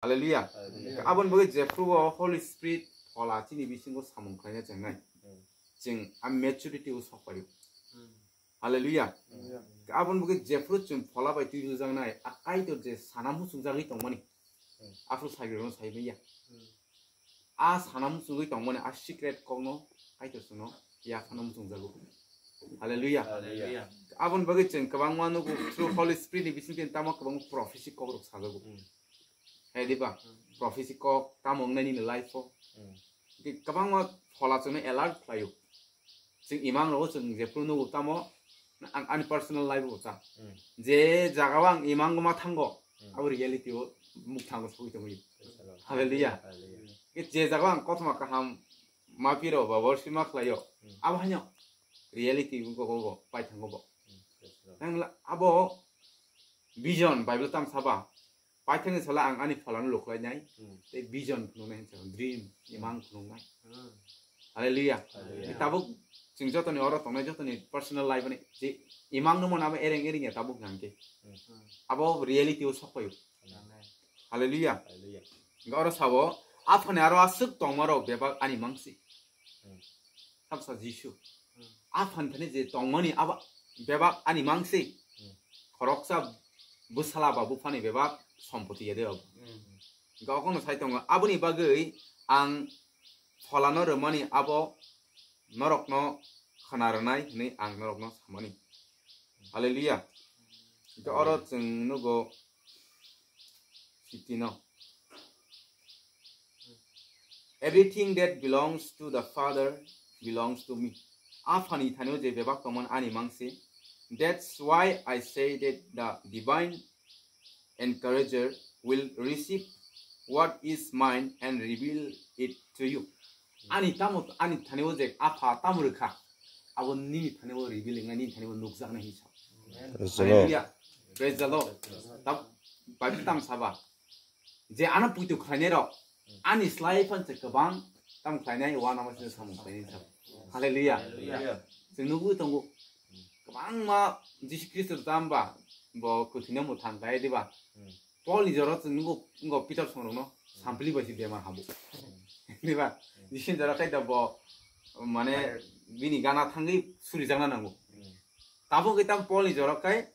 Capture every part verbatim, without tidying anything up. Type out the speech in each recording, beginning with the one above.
Hallelujah. Hallelujah. Aboni bagwi jephru o Holy Spirit phola chini bisingo samung khlaina chengnai. Hmm. Chwng a maturity o sokpaio. Hmm. Hallelujah. Hallelujah. Aboni bagwi jephru chwng phola bai twi rwjaknai, a Kaitor je sana muchungjagwi tongmani. Hmm. Aphuru saibirokno saimanya. Hmm. A sana muchungwi tongmani a secret kokno Kaitor chwngno yaphano muchungjago. Hallelujah. Hallelujah. Aboni bagwi chwng kwbangma nugo through Holy Spirit ni bisingtwi tamo kwbangma prophecy kokrok sajago. Hmm. Hai diba? Hmm. Prophecy kok tamo wngnai nini life o. Hmm. Kwbangma phola chwngno alert khlaio. Chwng imang rogo chwng jephru nugo tamo, ang ani personal life bo ta. Hmm. Je jaga o ang imang ma thango, hmm, abo reality o muk thango sogwi tongwi. Praise the Lord. Hallelujah. Hallelujah. Ke je jaga o ang kothoma kaham ma piro ba worship ma khlaio, hmm, abo haino reality go go go pai thango bo. Hmm. Praise the Lord. Tangla abo vision Bible tam saba. Paithakni salo ang ani pholano lukhlainai, hmm, tei vision phunuknai hinwi salo, dream, imang phunuknai. Hmm. Hallelujah. Hallelujah. Tabuk chwng jotoni oro tongnai jotoni personal life ani je imang no mano abo ereng ereng ya tabuk hwnkhe. Hmm. Abo reality o sokpaio. Amen. Hallelujah. Hallelujah. Hwnkhe oro sabo, aphani aro aswk tongmarok bebak ani mangsi. Hmm. Tamsa Jisu. Hmm. Aphani thani je tongmani abo bebak ani mangsi. Hmm. Khoroksa bwsala ba buphani bebak sompoti ya de abo. Hmm. Hwnkhe okhorno sai tongo, aboni bagwi ang pholano rwmani abo norokno khna rwnai hwnwi ang norokno samani. Hallelujah. Hwnkhe oro chwng nugo fifteen o. Everything that belongs to the Father belongs to me. Aphani thani o je bebak tongmani ani mangsi. That's why I say that the divine encourager will receive what is mine and reveal it to you. Ani tamo, ani thani o je apha tamo rwkha, abo nini thani o reveal wngnai, nini thani o nukjaknai hinwi sa. Amen. Praise the Lord. Hallelujah. Praise the Lord. Tam, Bible tam saba. Je ano puitu khlainai rok, ani slai phan se kwbang tam khlainai, wana ma se samung khlainai sa. Hallelujah. Hallelujah. Chwng nugwi tongo. Kwbangma Jisu Khristo tamba bo kwthwino mwthang khlai diba? Hmm. Paul ni jora chwng nugo, nugo Peter songrokno sampli bai se bemar habo. Diba? Jisu ni jora khai da bo mane bini gana thangwi surijakna nango. Hmm. Tabuk khe tam Paul ni jora khai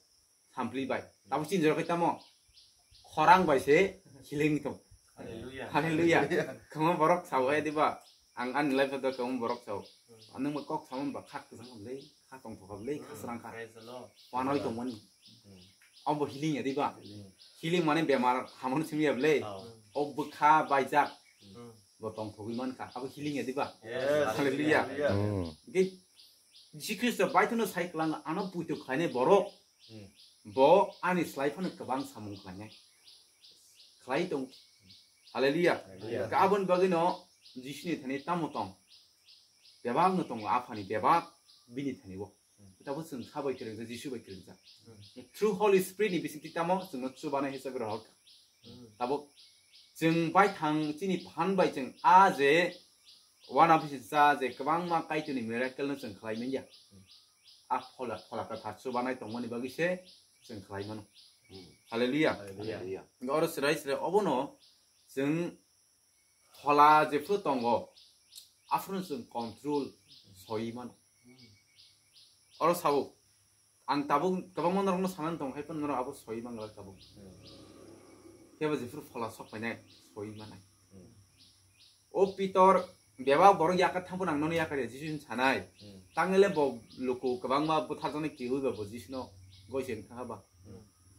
sampli bai. Tabuk chini jora khai tamo khorang bai se healing tong. Hallelujah. Hallelujah. Hallelujah. Kwbangma borok sao hai diba? Ang ani life o kwbangma borok sao. Hmm. Ano mo kok sao ba kha kwchang le, kha tongthok le, kha srang kha. Praise the Lord. Wanoi tongmani. Hmm. Abo healing ya diba? Hmm. Healing mane bemar hamon simi ya le. Oh. O bwkha baijak. Hmm. Bo tongthogwi man kha. Abo healing ya diba? Yes. Hallelujah. Hallelujah. Hmm. Ge Jisu Khristo baithano sai kwlang ano puitu khlainai borok. Hmm. Bo ani slai phano kwbang samung khlainai. Khlai tong. Hallelujah. Hallelujah. Aboni bagwino Jisuni thani tamo tong. Bebak no tongo aphani bebak bini thani o. Hmm. Tabo chwng kha bai kwrwngjak, Jisu bai kwrwngjak. Hmm. Through Holy Spirit ni bisingtwi tamo chwngno chubanai hisabe rohor kha. Hmm. Tabo chwng baithang chini phan bai chwng a je wana bisi cha je kwbangma Kaitorni miracle no chwng khlai manya. Hmm. A phola, phola kwthar chubanai tongmani bagwi se chwng khlai mano. Hmm. Hallelujah. Hallelujah. Hallelujah. Oro chwrai chwrai obono chwng phola jephru tongo, aphuru chwng control soi mano. Oro sabo, ang tabuk kwbangma norokno sanani tong hai phano norok abo soi manglak tabuk. Kebo jephru phola sok painai soi manai. O Pitor bebak borok yakar thangphano ang nono yakar ya Jisu sanai. Tangele bo luku kwbangma butharjaknai kiui ba bo Jisuno goise wngkha ba.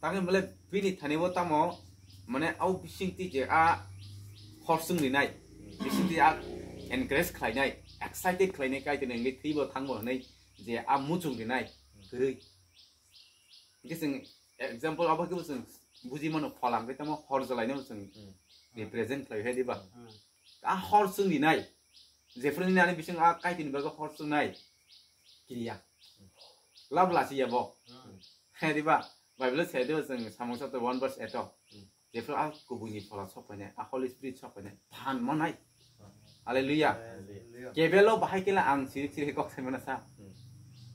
Tangwi mole bini thani bo tamo, mane, au bisingtwi je a horsung rinai, bisingtwi a encourage khlainai, excited khlainai, Kaitorni hwnkhe thwibo thangbo hwnwi je a muchung rinai kwrwi. Hwnkhe chwng example abo khe bo chwng buji mano, phola hwnkhe tamo hor jalaino chwng represent khlai hai diba? A hor chwng rinai, jephru nini ani bising a Kaitorni bagwi hor chwngnai kiriya. Love lasi ya bo. Hai diba? Bible se diba chwng Samung chapter one verse eight o. Jephru a kubuni phola sok painai, a Holy Spirit sok painai, phan manai. Hallelujah. Hallelujah. Kebelo bahai kela ang chiri chiri kok sai mana sa.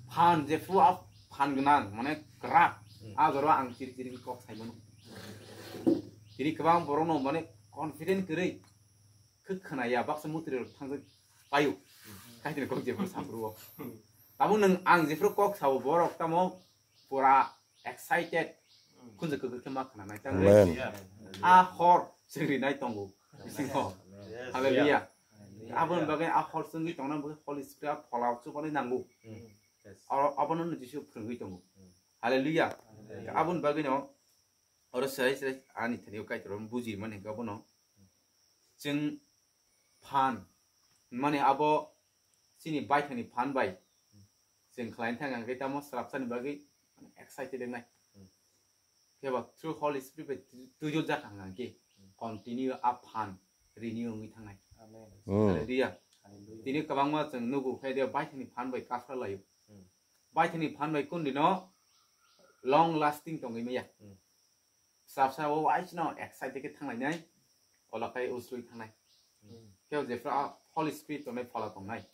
Phan jephru a phan gnang, mane krak. A jora ang chiri chiri kok sai mano. Tiri kwbang borokno mane Confident kwrwi khe khwnaya baksa mutri rok thangjak paio. Kaitini kok jephru saphru o. Tabuk nwng ang jephru kok sao borok tamo pura excited. Khunju kwkwi khe ma khwnanai tamo. Amen. A hor chwngri nai tongo. Bisingo. Yes. Hallelujah. Hallelujah. Aboni bagwi a hor chwngwi tongna bagwi Holy Spirit a phola chubani nango. Yes. Abo, abono no Jisu phwrwngwi tongo. Hallelujah. Hallelujah. Aboni bagwi no oro serai serai ani thani o Kaitor buji mani hwnkhe abono. Chwng phan mani abo chini baithangni phan bai chwng khlaina thang hwnkhe tamo swrapsani bagwi excited wngnai. Khe ba through Holy Spirit bai twi-, twijol jak hwnkhe continue a phan renew wngwi thangnai. Amen. Hallelujah. Hallelujah. Tini kwbangma chwng nugo khe de baithangni phan bai kafra laio. Baithangni phan bai kundino long lasting tongwi maya. Swrapsa o waisno excited khe thanglainai, olakai usrui thangnai. Khe jephru a Holy Spirit tongnai phola tongnai.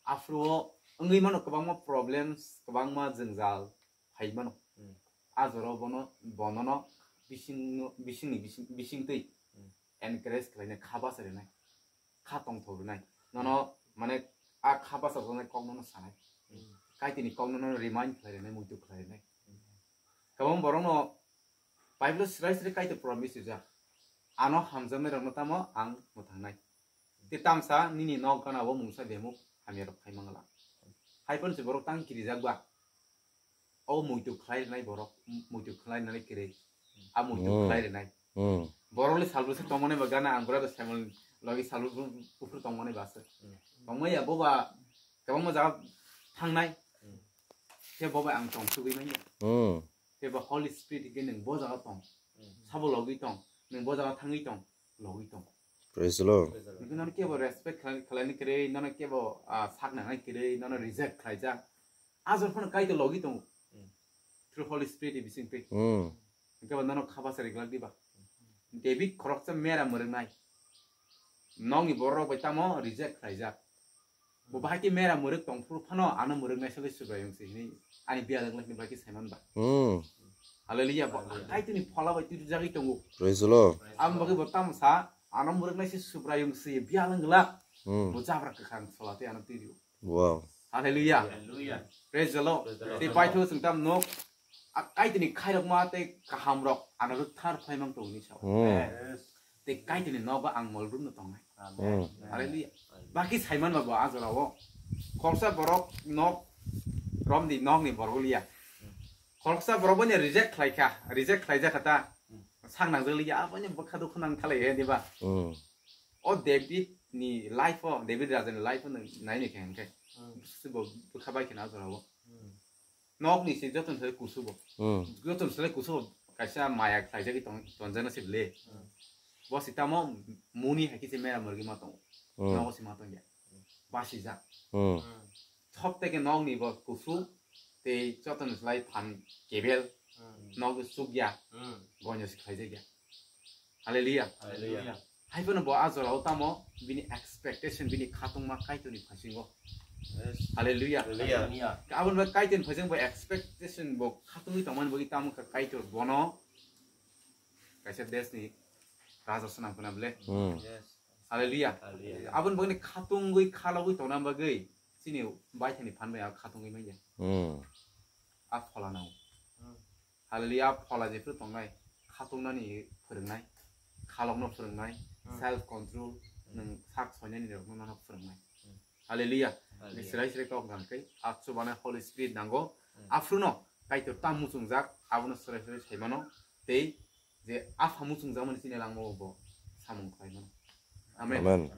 Aphuru o wngwi mano kwbangma problems, kwbangma jwngjal phai mano. A jora bono, bonono bising, bisingni bising, bisingtwi encourage khlainai, kha basa rwnai, kha tongthok rwnai. Nono mane a kha basa rwnai kok nono sanai. Kaitini kok nono remind khlai rwnai, muitu khlai rwnai. Kwbang borokno Bible srai srai Kaitor promise rijak. Ano hamjaknai rokno tamo ang mwthangnai. Te tamsa nini nok gana o mungsa bemuk hamya rok khai mangla. Hai phano se borok tang kirijak ba. O muitu khlai rwnai borok, muitu khlai rwnai kwrwi. A muitu khlai rwnai. Borok le salbwse tongmani ba gana ang bwrado Samuel logi salbwse buphuru tongmani ba se. Tongmaya bo ba kwbangma jaga thangnai. Khe bo bai ang tong sugwi manya. Khe bo Holy Spirit khe nwng bo jaga tong. Sabo logwi tong. Nwng bo jaga thangwi tong. Logwi tong. Praise the Lord. Nokhe nono kebo respect khlai-, khlaini kwrwi, nono kebo, ah, sak nangnai kwrwi, nono reject khlaijak. Ajor phano Kaitor logwi tongo. Through Holy Spirit ni bisingtwi. Hwnkhe bo nono kha basa rijak diba? David khoroksa mera mwrwknai. Nokni borok bai tamo reject khlaijak. Bo bahai khe mera mwrwk tong phuru phano ano mwrwknai sale Subraiyung se hinwi ani biyalwng lakni bai khe saiman ba. Hallelujah. Bo Kaitorni phola bai twi rwjagwi tongo. Praise the Lord. Aboni bagwi bo tamo sa, ano mwrwknai se Subraiyung se biyalwng glak. Bo jabra kwkhwrang sola tei ano twi rio. Wow. Hallelujah. Hallelujah. Praise the Lord. Praise the Lord. Tei paithago chwng tam nok. A Kaitorni khairokma tei kahamrok ano rwkthar phaimang tongni sao. Yes. Tei Kaitorni nogo ang molrumno tongnai. Hallelujah. Baki saiman ba bo a jorao. Khoroksa borok nok romdi nokni borok liya. Khoroksa borok boni reject khlaikha, reject khlaijakha ta. Sak nangjak liya, aboni bwkha dukhu nang thalai he diba? O David ni life o, David raja ni life o nang naini khe hwnkhe. Bo bwkha bai khna a jorao. Nokni se joto ni sale kusu bo. Joto ni sale kusu bo kaisa maya khlaijagwi tong-, tonjakna se le. Bo se tamo muni hai khe se mera mwrwgwi ma tongo. Nogo se ma tongya. Basijak. Thop tei khe nokni bo kusu tei joto ni slai phan kebel. Nogo sukya. Boino se khlaijakya. Hallelujah. Hallelujah. Hai phano bo a jorao tamo bini expectation, bini khatungma Kaitorni phasingo. Yes. Hallelujah. Hallelujah. Aboni bagwi Kaitorni phaising bo expectation bo khatungwi tongmani bagwi tamo kha Kaitor bono kaisa desni raja swnam khna bwle. Yes. Hallelujah. Hallelujah. Aboni bagwi khatungwi khalogwi tongna bagwi chini baithani phan bai a khatungwi manya. A phola nango. Hallelujah, a phola jephru tongnai, khatungnani phwrwngnai, khalokno phwrwngnai, self control, nwng sak soinani rokno nono phwrwngnai. Hallelujah. Hallelujah. Sirai sirai kok nang khe, a chubanai Holy Spirit nango. Aphruno Kaitor ta muchungjak, abono sirai sirai saimano, tei je apha muchungjakmani chini langmao bo samung khlaimano. Amen. Amen.